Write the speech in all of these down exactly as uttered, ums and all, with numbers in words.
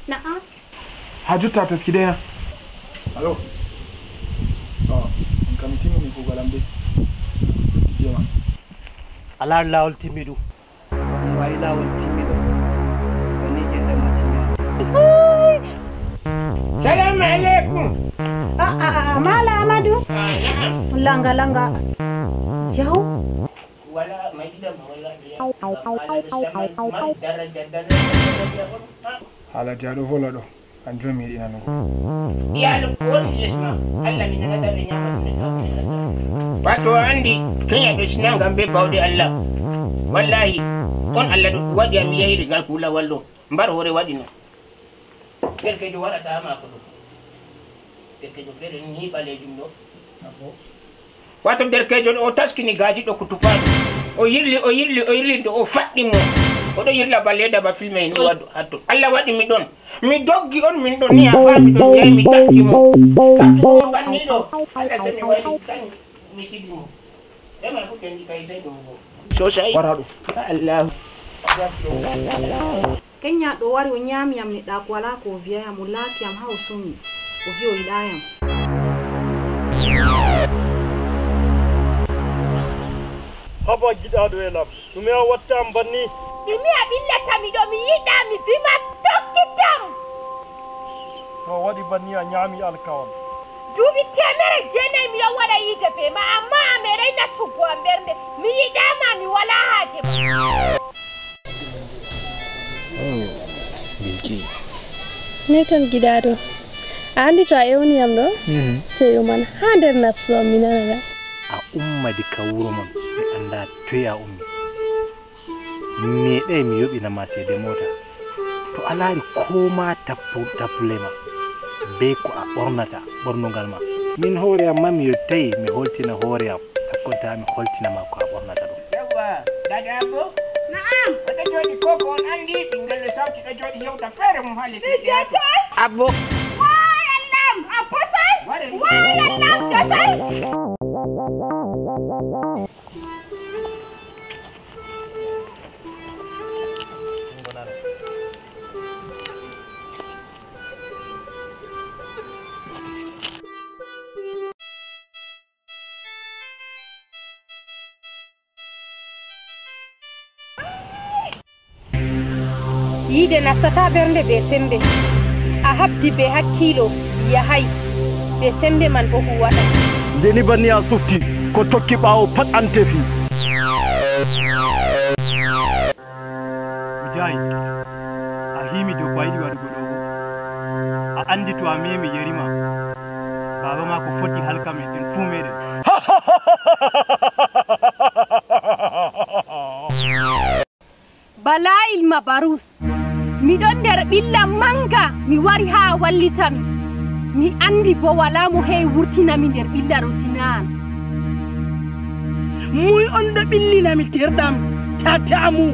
Na'am. Haa jotta a taski dey na? Allo. To, min kam mi timmini kuugal am dey. Lutti jey ma. A laari laawol timmiɗum. Ɗum wayi laawol timmiɗo. Ko ni geɗe ma timmi. Salamu aleykum. Ah, ah, ah, Maala Amadu. Ah, na'am. Langa, langa. Jaw. Wala mai gidan ma wala biya. Malam Samad, mari daraja, daraja, daraja. Haala jaaɗo vola ɗo, kanjum mi yiɗi nanugo. Iyaalu ko woni les ma, Allah mi nanata ɓe ñaama ɗum ɓe tawa ɓe nanata. Wato a anndi, keña ɗo sina ngam bee bawɗe Allah. Wallaahi, on Allah ɗo waɗi am mi yahiri ngal kuulawal ɗo, mbar hoore waɗi no. Derkeejo waɗata maako ɗo. Derkeejo feere ni ɓaleejum ɗo. Wato derkeejo ɗo o taskini gaaji ɗo ko tupaaɗo. O yirli, o yirli, o yirli ɗo o faɗɗi mo. O ɗo yirla ba leeda ba filme ni waɗu hatto. Allah waɗi mi ɗon. Mi doggi on min ɗon ni a faami ɗon yahi mi tafti mo. Taftugo mo banni ɗo. Allah seni wayli tan mi sigi mo. Ɓe man fof ken ɗi kay sey ɗum ɗo. Sosay. Wara ɗum. Ka Allahu. Keññaaɗo wari, o ñaami yam neɗɗaaku, walaa ko o vi'ay yam, o laaki yam haa o somi, o vi'i o yiɗaay yam. Haba giɗaaɗo e lam, ɗume a watta am banni? Ɗume a ɓillata mi ɗo, mi yiɗaa, mi vima tokkitam. To waɗi banni a ñaami alkawal. Duuɓi teemere jeenayi miɗon waɗa yiide bee ma, ammaa a meeɗay nattugo am ɓernde. Mi yiɗaama, mi walaa haaje ma. Oh, Bilki. Noy ton giɗaaɗo? A anndi to a ewni yam ɗo, mhm, seyo man haa nder nafsu am mi nanana. A ummadi ka wuro mon, mi anndaa toy a ummi. Mi meeɗay mi yoɓina ma seede moota. To a laari koo ma tappu-, tappule ma, bee ko a ɓornata, ɓornugal ma. Min hoore am ma mi yottay mi holtina hoore am, sakkonta mi holtina ma ko a ɓornata ɗum. Yawwa, Dada Abbo? Na'am. Wata jooɗi ko ko on anndi, ɓinngel no sawti ɗo jooɗi yewta feere mum haa les. Abbo. Waay Allah am, Abbo Sey. Waay Allah am, Josay. Yiide nastataa ɓernde bee semmbe. A haɓdi bee hakkiilo, yahay, bee semmbe man boo huuwataa. Nde ni banni a sufti, ko tokki ɓaawo pat an tefi. Ujaay, a hiimi dow ko a yiɗi waɗugo ɗo bo. A anndi to a meemi yeri ma, baaba ma ko foti halka meɗen fuu meɗen. Bala'il Mabarus, miɗon nder ɓilla mannga, mi wari haa a wallita mi. Mi anndi boo walaa mo he'i wurtina mi nder ɓilla ɗo si naa an. Moy on ɗo ɓillina mi terɗam? Tatamu,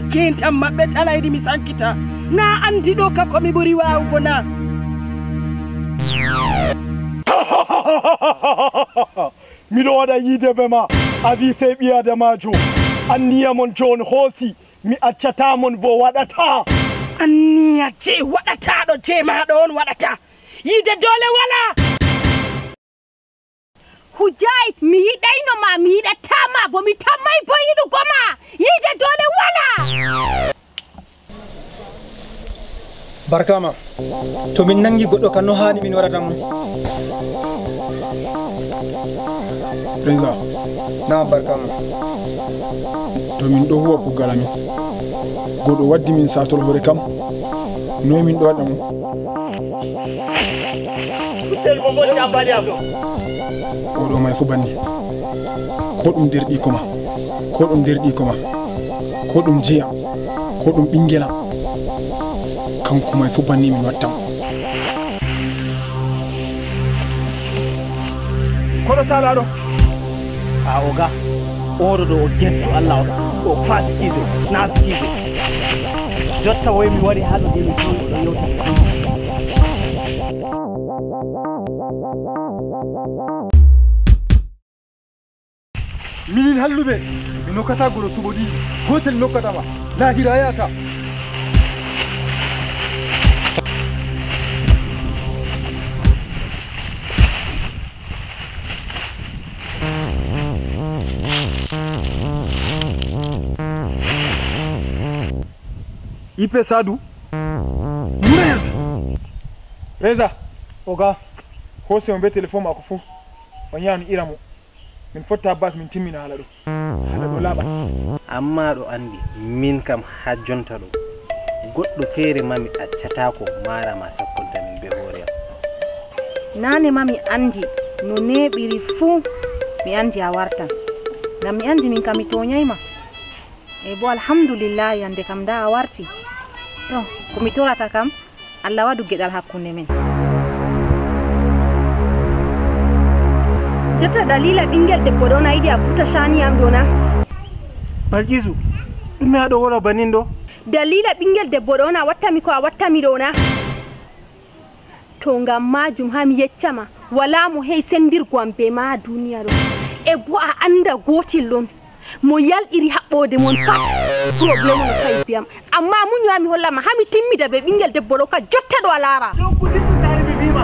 ngentam maɓɓe tan a yiɗi mi sankita. Naa anndi ɗo ka ko mi ɓuri waawugo naa? Miɗo waɗa yiide bee ma, a wi sey ɓii Adamaajo. Anniya mon jooni hoosi, mi accataa mon boo waɗataa. Anniya jey waɗataaɗo jey maaɗo on waɗataa. Yiide doole walaa. Hujaayit, mi yiɗayno ma, mi yiɗataa ma boo, mi tammay boo yiɗugo ma. Yiide doole walaa. Barkaama, to min nanngi goɗɗo ka no haani min waɗata mo? Président. Naam, barkaama. To min ɗo huwa kuugal amin, goɗɗo waddi min saatol hoore kam, noy min ɗo waɗa mo? Kusel mo moƴƴa mbaɗi am ɗo. Oɗo may fo banni. Ko ɗum derɗi ko ma. Ko ɗum derɗi ko ma. Ko ɗum jeya. Ko ɗum ɓinngel am. Kanko may fo banni min watta mo. Koɗo sala ɗo. A oga. Oɗo ɗo o debbo Allah oga. O fasikijo. Nafikijo. Jotta woy mi wari haa ɗo de mi tawi o ɗo yewta. Minin halluɓe, mi nokkata goɗɗo suɓo ɗiɗi, gootel mi hokkata ma, laahira yaata. Ipe Sadu. Murayirde. Reza, oga, hoosi mo be telefon maako fuu. O nyaami ira mo. Min fotta Abbas, min timmina haala ɗo. Haala ɗo laaɓa. Ammaa ɗo anndi, min kam haa jonta ɗo, goɗɗo feere ma mi accataako maara ma sakkonta min be hoore am. Naane ma mi anndi no neeɓiri fuu, mi anndi a wartan. Ngam mi anndi min kam mi toonyay ma. E bo alhamdulillahi hannde kam ndaa a warti. To, ko mi torata kam, Allah waɗu geɗal hakkunde men. Jotta dalila ɓingel debbo ɗo na yiɗi a futa shani am ɗo na? Balkisu, ɗume a ɗo wona banin ɗo? Dalila ɓingel debbo ɗo na wattami ko a wattami ɗo na? To ngam maajum haa mi yecca ma, walaa mo he'i sendirgo am bee ma haa duniya ɗo. E bo a annda gootel ɗon, mo yalɗiri haɓɓoode mon pat, problème no tawi bee am. Ammaa munyo haa mi holla ma, haa mi timmida bee ɓinngel debbo ɗo ka jotta ɗo a laara. Ɗon ko debbo saare mi wi ma,